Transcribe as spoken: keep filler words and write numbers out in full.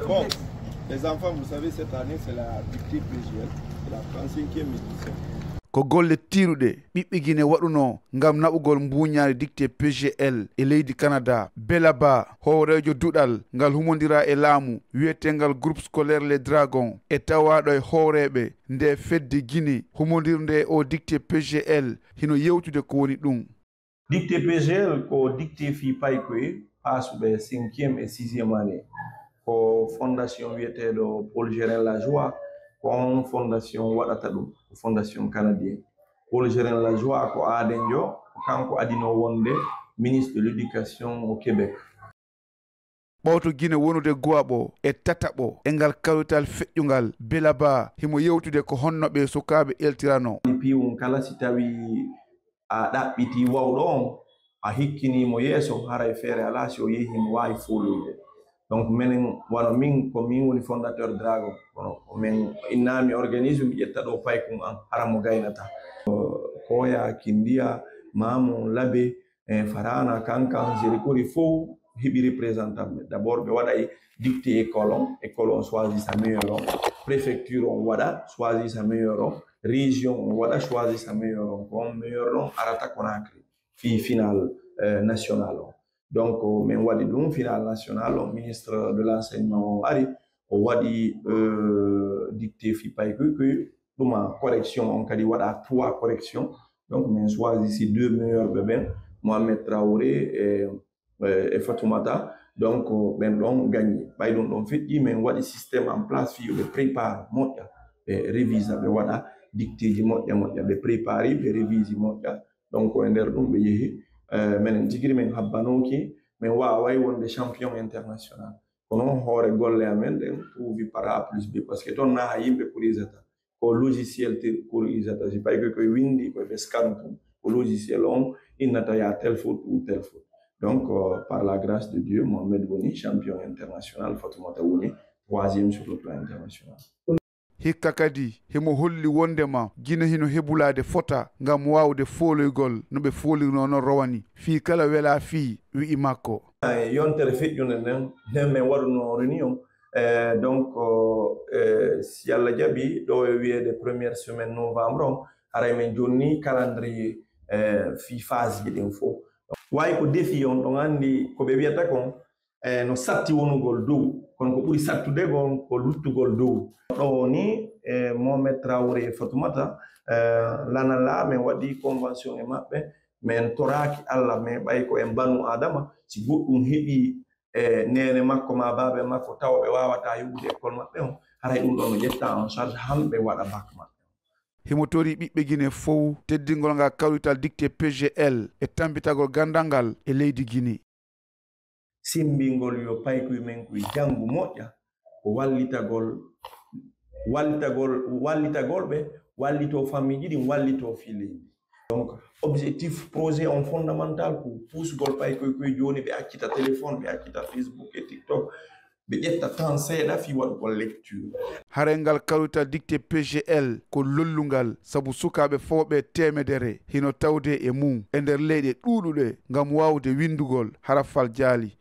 Bon, les enfants, vous savez, cette année, c'est la dictée P G L, c'est la trente-cinquième édition. Ko golle tiiɗuɗe ɓiɓɓe Gine waɗunoo ngam naɓugol mbuuñaari dictée P G L e leydi Canada. Bela Ba, hooreejo duɗal ngal humondiraa e laamu wiyeteengal Groupe Scolaire Les Dragons e tawaaɗo e hooreeɓe ndee fedde Gine humondirnde e oo dictée P G L, hino yewtude ko woni ɗum. Dictée P G L ko dictée fii paykoye paasuɓe cinquième e sixième année. Ko fondation wiyeteeɗo Paul Gérin Lajoie, ko on fondation waɗata ɗum, ko fondation canadien. Paul Gérin Lajoie ko aadenjo, ko kanko adinoo wonde ministre de l'éducation au Québec. Ɓawto Gine wonude go'aɓo e tataɓo e ngal kawrital feƴƴungal, Bela Ba himo yewtude ko honno ɓee sukaaɓe eltiranoo. Piiwun kala si tawii a ɗaɓɓitii wawɗo on, a hikkinii mo yeeso, haray feere alaa si o yehii mo waawi fooloyde. Donc menen, wano min, ko min woni fondateur Dragon, kono ko men innaami organisme, mi ƴetta ɗo paykun an, hara mo gaynata. Koya, Kindiya, Maamo, Labe, e Farana, Kankan, Zerikori fow heɓi représentant ɓe. D'abord ɓe waɗay dictée école on, école on choisir sa meilleur on, préfecture on waɗa choisir sa meilleur on, région on waɗa choisir sa meilleur on, ko on meilleur on arata Conakry fii final national on. Donc min waɗi ɗum final national on, ministre de l'enseignement on ari, o waɗi dictée fii paykoy koy ɗuma correction on kadi waɗa trois correction. Donc min choisir si deux meilleur ɓe ɓen, Mohamed Traoré e e Fatoumata. Donc ɓen ɗon gagné. Ɓay ɗum ɗon feƴƴi, min waɗi système en place fii yo ɓe prépare moƴƴa, ɓe révisa, ɓe waɗa dictéeji moƴƴa moƴƴa, ɓe prépari, ɓe révisi moƴƴa. Donc e nder ɗum ɓe yehi. Menen tigiri min habbanooki, min waaway wonde champion international. Kono hoore golle amen ɗen prouvi par A plus B, parce que toon naha yimɓe kurisata ko logiciel tir kurisata, si pay koy koye windi koye ɓe scan tun, ko logiciel on innata ya telle faute ou telle faute. Donc par la grâce de Dieu, Mohamed woni champion international, Fatoumata woni troisième sur le plan international. Hikka kadi himo holli wondema Gine hino hebulaade fota ngam waawde fooloygol no ɓe foolirnoo non rowani fii kala welaa fii, wi'i makko. Yontere feƴƴunde nden, nden min waɗuno réunion. Donc si Alla jaɓi, ɗo e wiyeede première semaine novembre on, haray min jonni calendrier fii phase ji ɗin fow. Wayi ko défi on, ɗon anndi ko ɓe wiyata kon e no satti wonugol dow, kono ko ɓuri sattude kon ko luttugol dow. Ɗo ni e Mohamed Traoré e Fatoumata, lana laa min waɗi convention e maɓɓe, min toraaki Alla, min ɓay ko en banu Adama, si goɗɗum heɓi e neene makko ma baabe makko tawa ɓe waawata yoɓude école maɓɓe on, haray ɗum ɗon no ƴetta en charge, hamɓe waɗa bac maɓɓe. Himo torii ɓiɓɓe Gine fow teddingol ngal kawrital dictée P G L e tambitagol ganndal ngal e leydi Gine. Semmbingol yo paykoy men koy janngu moƴƴa, ko wallitagol, wallitagol, wallitagol ɓe, wallitoo fammiiji ɗin, wallitoo fii leydi. Donc objectif projet on fondamental ko puusugol paykoy koy jooni ɓe accita téléphone, ɓe accita Facebook e TikTok, ɓe ƴetta temps seeɗa fii waɗugol lecture. Haray ngal kawrital dictée P G L ko lollungal, sabu sukaaɓe fawɓe teemedere hino tawdee e mum e nder leyɗe ɗuuɗuɗe ngam waawde winndugol hara fal jaali.